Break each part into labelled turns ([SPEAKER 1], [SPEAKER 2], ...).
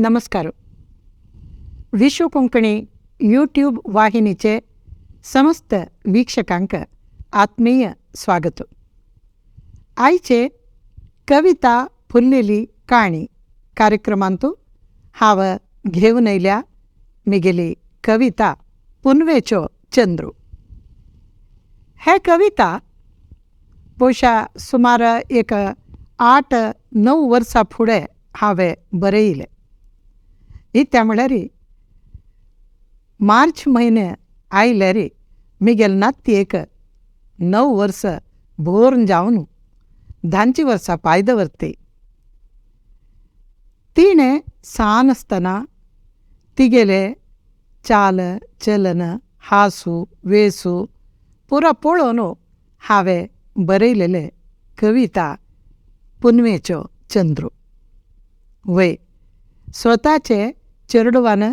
[SPEAKER 1] नमस्कार. विश्व कोंकणी यूट्यूब वाहिनीचे समस्त वीक्षकांक आत्मीय स्वागत. आयचे कविता फुल्लेली काणी कार्यक्रमांतू हांव घेवन आयल्या मिगेली कविता पुनवेचो चंद्रू. हे कविता पोशा सुमार एक 8-9 वर्सां फुडें हांवें बरयलें. इत्या म्हळ्यार मार्च म्हयने आयल्यार मिगेल नातयेक 9 वर्सां भोरून जावन 10 वर्सां पांय दवरती. तिणें सान आसतना तिगेले चाल चलन हासू वेसू पुरो पळोवन हांवें बरयलेले कविता पुनवेचो चंद्रू. वय स्वताचे चेडवान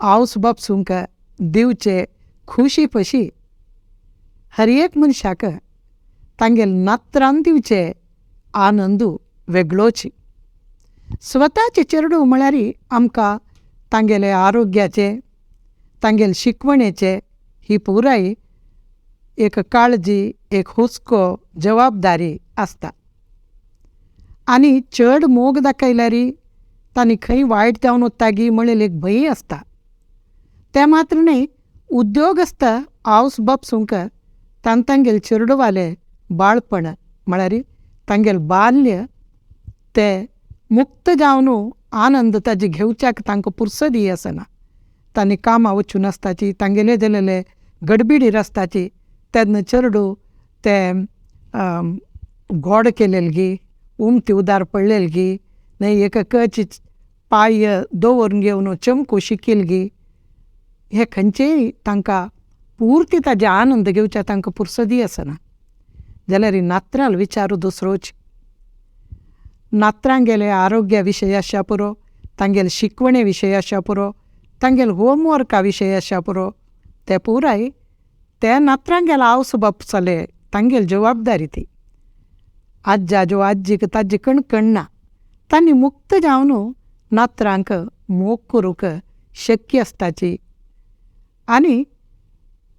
[SPEAKER 1] आवस बापसूंक दिवचे खुशी पशी हर एक मनशाक तांगेल नात्रान दिवचे आनंदू वेगळोची. स्वताचे चेडूं म्हळ्यार आमकां तांगेले आरोग्याचे तांगेले शिकवणेचे ही पुराय एक काळजी एक हुस्को जबाबदारी आसता. आनी चड मोग दाखयल्यार तांणी खंय वायट जावन वतागी म्हणलेली एक भंय आसता. तें मात्र न्हय उद्योग आसता आवस बापसूंक तांकां तांगेले चेडवाले बाळपण म्हळ्यार तांगेलें बाल्य ते मुक्त जावन आनंद ताजे घेवच्याक तांकां पुरसदी आसना. तांणी कामां वचून आसताची तांगेले जालेले गडबिडीर आसताची तेन्ना चेडूं ते गोड केलेली उमथी उदार पडलेली न्हय एक कची पांय दवरून घेवन चमकू शिकिल्ली हे खंयचेय तांकां पुर्ती ताजे आनंद घेवच्या तांकां पुरसदी आसना. जाल्यार नात्राल विचारू दुसरोच. नात्रांगेले आरोग्या विशय आसच्या पुरो तांगेले शिकवणे विशय आसच्या पुरो तांगेले होमवर्का विशय आसच्या पुरो ते पुराय ते नात्रांगेले आवस बापसले तांगेली जबाबदारी ती. आज्जा ज्यो आज्जीक ताजी कणकण ना तांणी मुक्त जावन नात्रांक मोग करूंक शक्य आसताची. आनी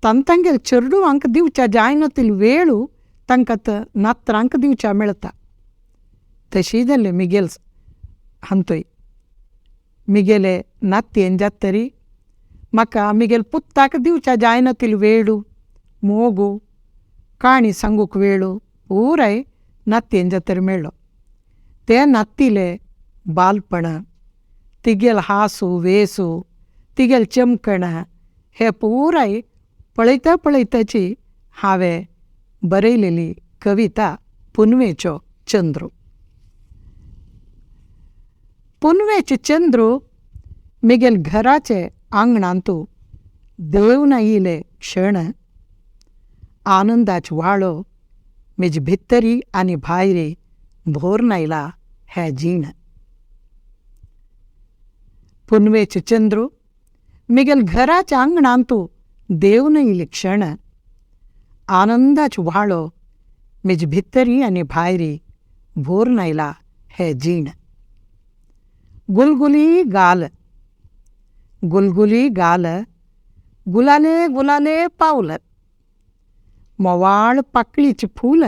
[SPEAKER 1] तांगेले चेडवांक दिवच्या जायना तितलो वेळ तांकां नात्रांक दिवच्या मेळटा. तशी जाल्ले मिगेल हांतूय मिगेले नातयेन जात तरी म्हाका मिगेल पुताक दिवच्या जायना तितलो वेळ मोगू काणी सांगूंक वेळ पुराय नातयेन जात तरी मेळ्ळो. ते नातीले बालपण तिगेल हासू वेसू तिगेल चमकणां हे पुराय पळयता पळयताची हांवें बरयलेली कविता पुनवेचो चंद्रू. पुनवेचे चंद्रू मिगेल घराचे आंगणांतू देंवन आयिल्ले क्षण आनंदाचे व्हाळो म्हजे भितरी आनी भायरी भरून आयला हें जीण. पुनवेचे चंद्रू मिगेल घराच्या आंगणांतू देंवन आयिल्ले क्षण आनंदाचे व्हाळो म्हजे भितरी आनी भायरी भरून आयला हें जीण. गुलगुली गाल गुलगुली गाल गुलाले गुलाले पावल मोवाळ पाकळीचें फूल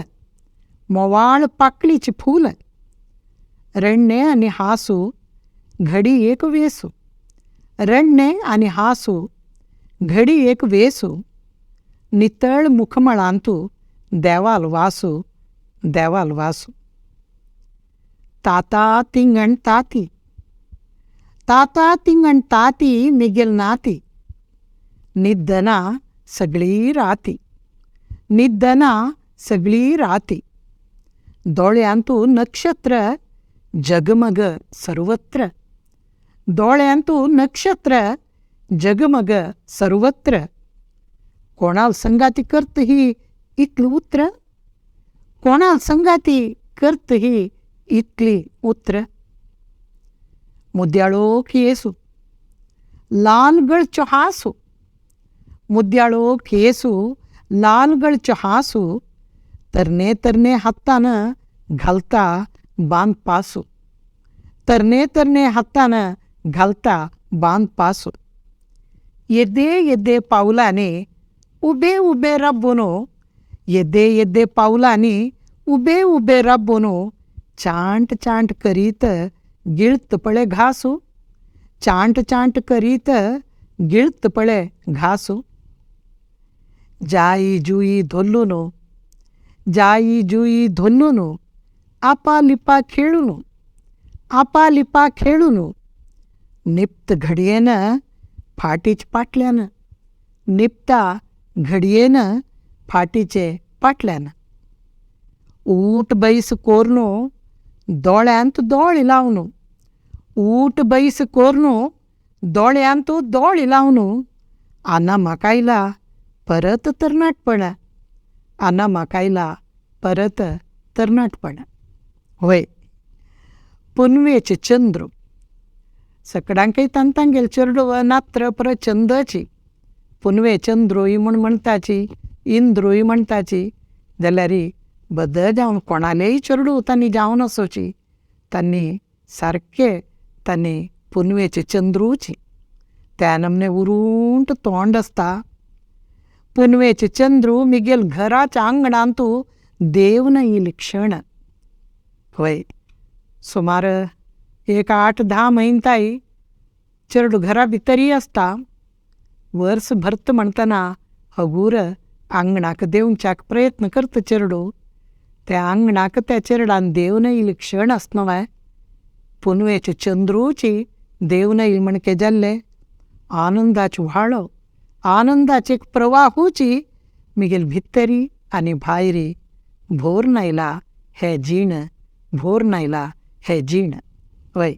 [SPEAKER 1] मोवाळ पाकळीचें फूल रडणें आनी हांसू घडी एक वेसू रडणें आनी हांसू घडी एक वेसू नितळ मुखमळांतू देवाल वासू देवाल वासू. ताता तिंगण ताती ताता तिंगण ताती मिगेल नाती निद्दना सगळी राती निद्दना सगळी राती. दोळ्यांतू नक्षत्र जगमग सर्वत्र दोळ्यांतू नक्षत्र जगमग सर्वत्र. कोणाल संगाती करत ही इतली उतरां कोणाल संगाती करत ही इतली उतरां. मुद्याळो केसू लाल गळचो हांसू मुद्याळो केसू लाल गळचो हांसू तरणे तरणे हातान घालता बांद पासू तरणे तरणे हातान घालता बांद पासू. येदे येदे पावलांनी उबे उबे राबून, येदे येदे पावलांनी उबे उबे राबून चांट चांट करीत गिळत पळे घासू, चांट चांट करीत गिळत पळे घासू. जाई जुई धोल्लून, जाई जुई धोल्लून आपा लिपा खेळून, आपा लिपा खेळून निप्त घडयेन फाटीच पाटल्यान, निपता घडयेन फाटीचे पाटल्यान. ऊट बैस कोरून दोळ्यांत दोळे लावन, ऊट बैस कोरून दोळ्यांत दोळे लावन आना म्हाका परत तरणाटपण, आना म्हाका परत तरणाटपण. वय पुनवेचे चंद्र सकडांकय तान तांगेल चेरडूव नात्र परत चंदाची पुनवे चंद्रूय म्हूण म्हणटाची, इंद्रूय म्हणटाची, जाल्यार बद जावन कोणालेय चेरडूव तांणी जावन आसोची, तांणी सारके तांणी पुनवेचे चंद्रूची त्या नमने उरूंट तोंड आसता. पुनवेचे चंद्रू मिगेल घराच्या आंगणांतू देव येयली क्षण. वय सुमार एक 8-10 म्हयने चेरडू घरा भितरय आसता. वर्स भरत म्हणटना हगूर आंगणाक देंवच्याक प्रयत्न करता चेरडू. त्या आंगणाक त्या चेरडान देव येयली क्षण आसना न्हय, पुनवेचे चंद्रूची देव येयली म्हणके जाल्ले आनंदाचे व्हाळो, आनंदाचे एक प्रवाहूची मिगेल भितरी आनी भायरी भोर नायला हे जीण, भोर नायला हे जीण. वय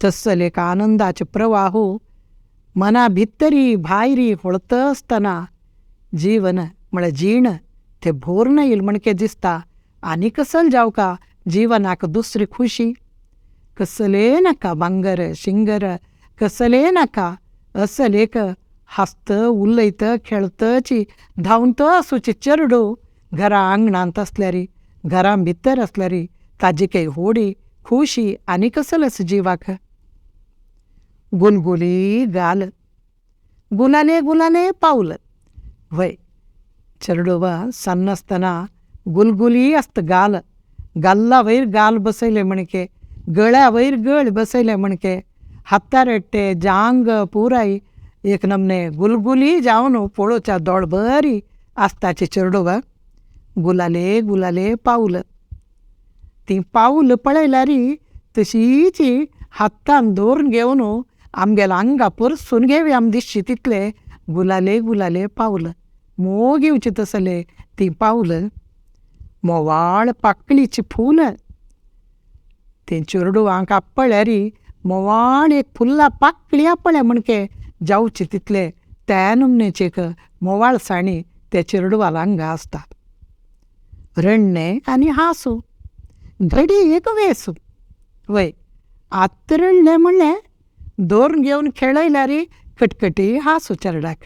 [SPEAKER 1] तसल एक आनंदाचे प्रवाहू मना भितरी भायरी होळत आसतना जीवन म्हळ्यार जीण ते भोर येयल म्हणके दिसता. आनी कसल जावका जिवनाक दुसरी खुशी, कसले नाका भांगर शिंगर कसले नाका, असल एक हांसत उलयत खेळतची धांवत आसूची चेरडूव घरा आंगणांत आसल्यार, घरा भितर आसल्यार ताजी काही होडी खुशी आनी कसलच जिवाक. गुलगुली गाल गुलाले गुलाले पावल. वय चेरडूव सन्न आसतना गुलगुली आसता गाल, गाल्ला वयर गाल बसयले म्हणके, गळ्या वयर गळ बसयले म्हणके, हातार जांग पुराय एक नमने गुलगुली जावन पळोवच्या दोळ बरी आसताची चेरडूव. गुलाले गुलाले पावल, ती पावल पळयल्यार तशीच हातान दवरून घेवन आमगेल्या आंगा परसून घेवया आमी दिसची तितले गुलाले गुलाले पावल, मोग येवचे तसले ती पावल. मोवाळ पाकळीची फूल, तें चेरडुवांक आपळ्यार मोवाळ एक फुलां पाकळी आपळ्या म्हणके जावचे तितले त्या नमनेचे एक मोवाळ साणी त्या चेरडुवाल आंगा आसता. रडणें आनी हांसू घडी एक वेसू. वय आतां रडलें म्हणलें दवरून घेवन खेळयल्यार कटकटी हांसू चेरडाक.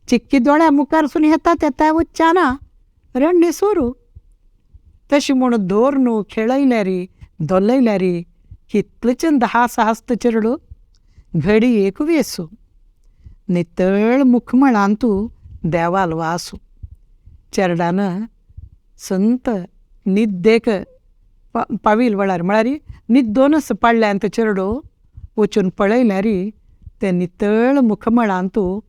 [SPEAKER 1] चिक्की दोळ्या मुखारसून येता तेता वच्चाना रडणें सुरू. तशें म्हूण दवरून खेळयल्यार धोलयल्यार कितले चंद हांस हांसता चेरडूव. घडी एक वेसू नितळ मुखमळांतू देवाल वासू. चेरडान संत निद्देक पावील वेळार म्हळ्यार निद्दोनच पडल्यान चेरडूव वचून पळयल्यार तें नितळ मुखमळांतू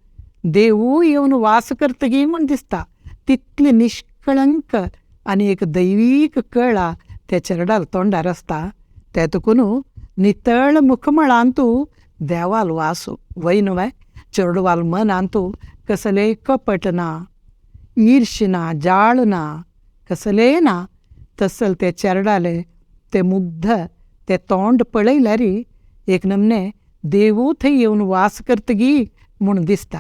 [SPEAKER 1] देवूय येवन वास करतगी म्हूण दिसता. तितली निश्कळंक आनी एक दैवीक कळा त्या चेरडाल तोंडार आसता. ते तुकून नितळ मुखमळांतू देवाल वासू. वय न्हय चेरडुवाल मनांतू कसलेय कपट ना, ईर्श ना, जाळ ना, कसलेय ना. तसल ते चेरडाले ते मुग्ध ते तोंड पळयल्यार एक नमने देवू थंय येवन वास करतगी म्हूण दिसता.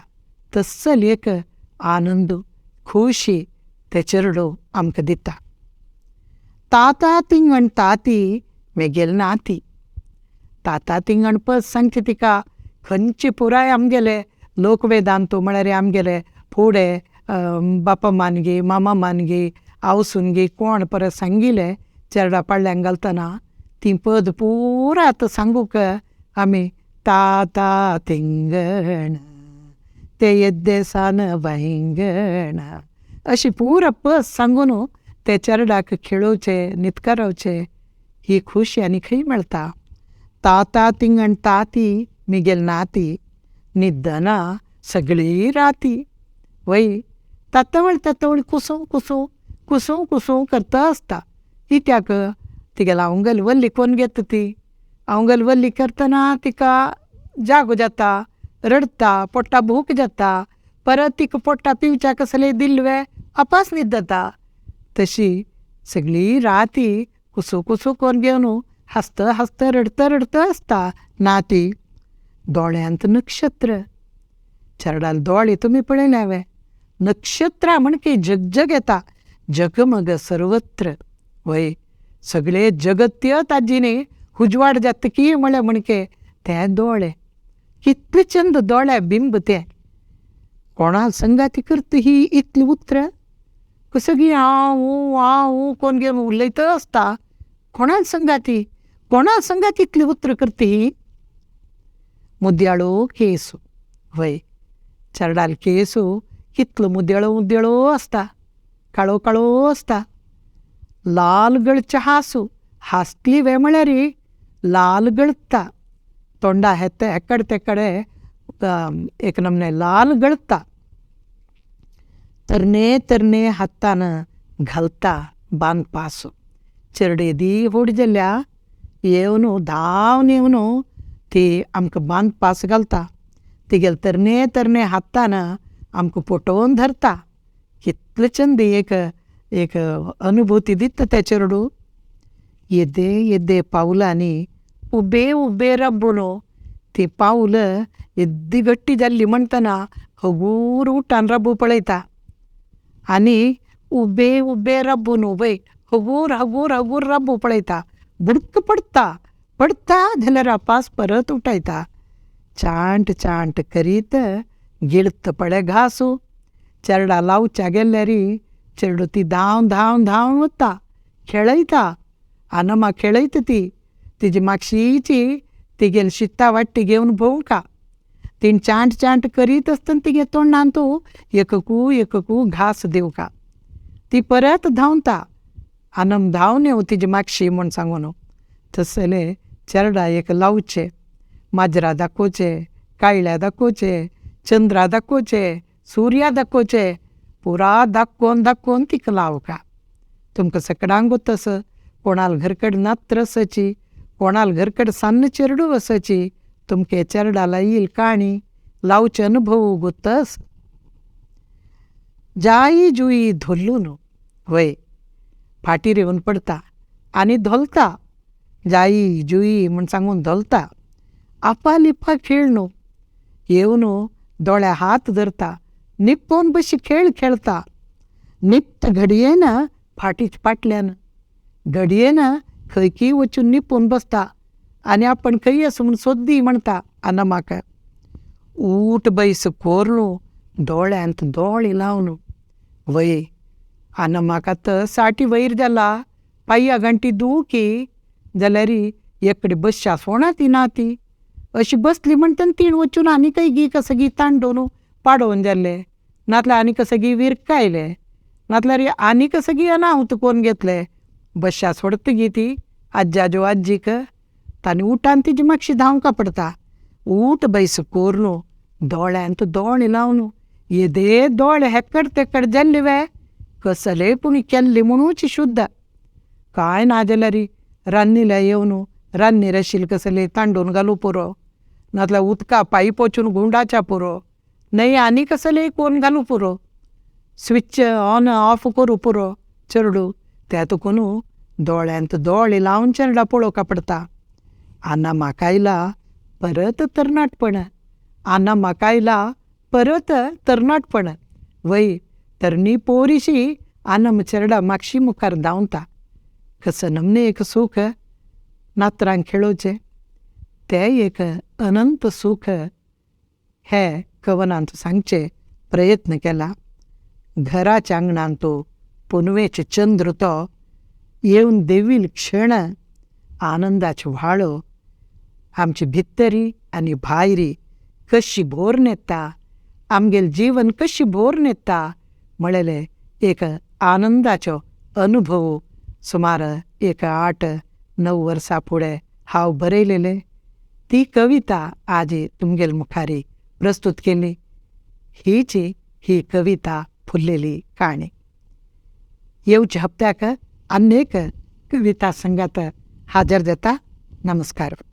[SPEAKER 1] तसल एक आनंद खुशी ते चेरडूव आमकां दिता. ताता तिंगण ताती मेगेल नाती, ताता तिंगण पद सांगचे तिका खंयचे पुराय आमगेले लोकवेदांतू म्हळ्यार आमगेले फुडें बापा मानगी मामा मानगी आवसूनगी कोण परत सांगिले चेरडा पाडल्यांक घालतना ती पद पुरा आतां सांगूंक आमी ताता थिंगण ते येद्दे सान वांयगण अशी पुरा पस सांगून ते चेरडाक खेळोवचे, न्हिदकारावचे. ही खुशी आनी खंय मेळटा? ताता थिंगण ताती मिगेल नाती न्हिदना सगळी राती. वय, तातवळ तातवळ कुसूं कुसूं कुसूं कुसूं करता आसता. कित्याक तिगेलें आंवगल वल्ली कोन्न घेता ती. आंवगल वल्ली करतना तिका जागो जाता, रडटा, पोट्टा भूक जाता, परत तिका पोट्टा पिवच्याक कसलें दिल्ले आपास न्हीद जाता. तशी सगळी राती कुसू कुसू कोन्न घेवन हांसत हांसत रडत रडत आसता नाती. दोळ्यांत नक्षत्र. चेरडाले दोळे तुमी पळयल्या वे? नक्षत्रां म्हण की झगझग येता, जगमग सर्वत्र. वय, सगळे जगत्य ताजी न्ही उजवाड जाता की म्हळ्या म्हणके ते दोळे कितले चंद दोळे बिंब ते. कोणा संगाती करता ही इतली उतरां? कसगी आं ऊं आं ऊं कोन्न घेवन उलयता आसता. कोणा संगाती, कोणा संगाती इतली उतरां करता ही? मुदयाळो केंस. वय, चेरडालो केंस कितलो मुदयाळो मुदयाळो आसता, काळो काळो आसता. लाल गळचें हांसू, हांसली वे म्हळ्यार लाल गळटा. तोंडा हेते हेकड तेकडे एक नमने लाल गळटा. तरणे तरणे हातान घालता बांदपास. चेरडे येदी व्हड जाल्या येवन धांवन येवन ती आमकां बांदपास घालता. तिगेले तरणे तरणे हातान आमकां पोटोवन धरता. कितले चंद एक एक अनुभुती दिता तें चेडूं. येदे येदे पावलांनी उबे उबे राबून तीं पावलां येद्दी घट्टी जाल्ली म्हणटना हगूर उठान राबू पळयता. आनी उबे उबे राबून वय हगूर हगूर हगूर राबू पळयता. बुडक पडटा, पडटा जाल्यार आपास परत उठयता. चांट चांट करीत गिळत पळे घासू. चेरडा लावच्या गेल्यार चेडूं ती धांवन धांवन धांवन वता, खेळयता. आनमा खेळयता ती. तिजी मागशीची तिगेली शिता वाटी घेवन भोंवका. तीण चांट चांट करीत आसतना तिगे तोंडांत एककू एककू घास दिवका. ती परत धांवता. आनम धांवन येवं तिजी मागशी म्हूण सांगून. तसले चेरडा एक लावचे, माजरा दाखोवचे, कायळ्या दाखोवचे, चंद्रा दाखोवचे, सुर्या दाखोवचे, पुरा दाखोवन दाखोवन तिका लावका. तुमकां सकडांक गोत आसा, कोणाल घरकड नात्र आसाची, कोणाल घरकड सान्न चेरडूं आसाची, तुमगे चेरडाला येईल काणी लावचे अनुभव गोत आसा. जायी जुयी धोल्लून. वय, फाटीर येवन पडटा आनी धोलता. जायी जुयी म्हूण सांगून धोलता. आपा लिपा खेळ न्हू. येवन दोळ्या हात धरता, निपोवन बशी खेळ खेळटा. निपता घडयेन फाटीच फाटल्यान, घडयेन खंयकी वचून निपून बसता आनी आपण खंय आसा म्हूण सोद्दी म्हणटा आना म्हाका. ऊठ बैस कोरून दोळ्यांत दोळे लावन. वय, आना म्हाका आतां साठी वयर जाला, पांया गांठी दुखी जाल्यार एकडे बसच्या सोणा ती ना ती. अशी बसली म्हणटना तीण वचून आनी खंय गी कसं गी तांडोवन पाडोवन जाल्ले, नातल्यार आनी कसं गी विरकायले, नातल्यार आनी कसं गी अनाहुत कोन्न घेतले. बश्या सोडत गी ती आज्जा ज्यो आज्जीक तांणी उठान तिजी मातशी धांवका पडटा. ऊठ बैस कोरून दोळ्यांत दोळे लावन येदे दोळे हेकड तेकड जाल्ले वे कसले पूण केल्ले म्हणूच शुद्ध. कांय ना जाल्यार रान्नीला येवन रान्नीर आशिल्ले कसले तांडून घालूं पुरो, नातल्यार उदका पायप वचून गुंडाच्या पुरो, न्हय आनी कसलेय कोन्न घालूं पुरो, स्विच ऑन ऑफ करूं पुरो चेडूं. तें तुका न्हू दोळ्यांत दोळे लावन चेरडा पळोवंक पडटा. आना म्हाका आयला परत तरणाटपण, आना म्हाका आयला परत तरणाटपण. वय, तरणी पोरीशी आनम चेरडा मागशी मुखार धांवता. कसं नमने एक सूख नातरांक खेळोवचें, तें एक अनंत सूख हे कवनांत सांगचे प्रयत्न केला. घराच्या आंगणांत पुनवेचे चंद्र तो येवन देवील क्षण आनंदाचे व्हाळो आमचे भितरी आनी भायरी कशी भोरून येता, आमगेलें जीवन कशी भोरून येता म्हळेलें एक आनंदाचो अनुभव सुमार एक 8-9 वर्सां फुडें हांव बरयलेलें ती कविता आज तुमगेले मुखार प्रस्तूत केली. हीच ही कविता फुल्लेली काणी. येवच्या हप्त्याक आनी एक कविता संगात हाजर जाता. नमस्कार.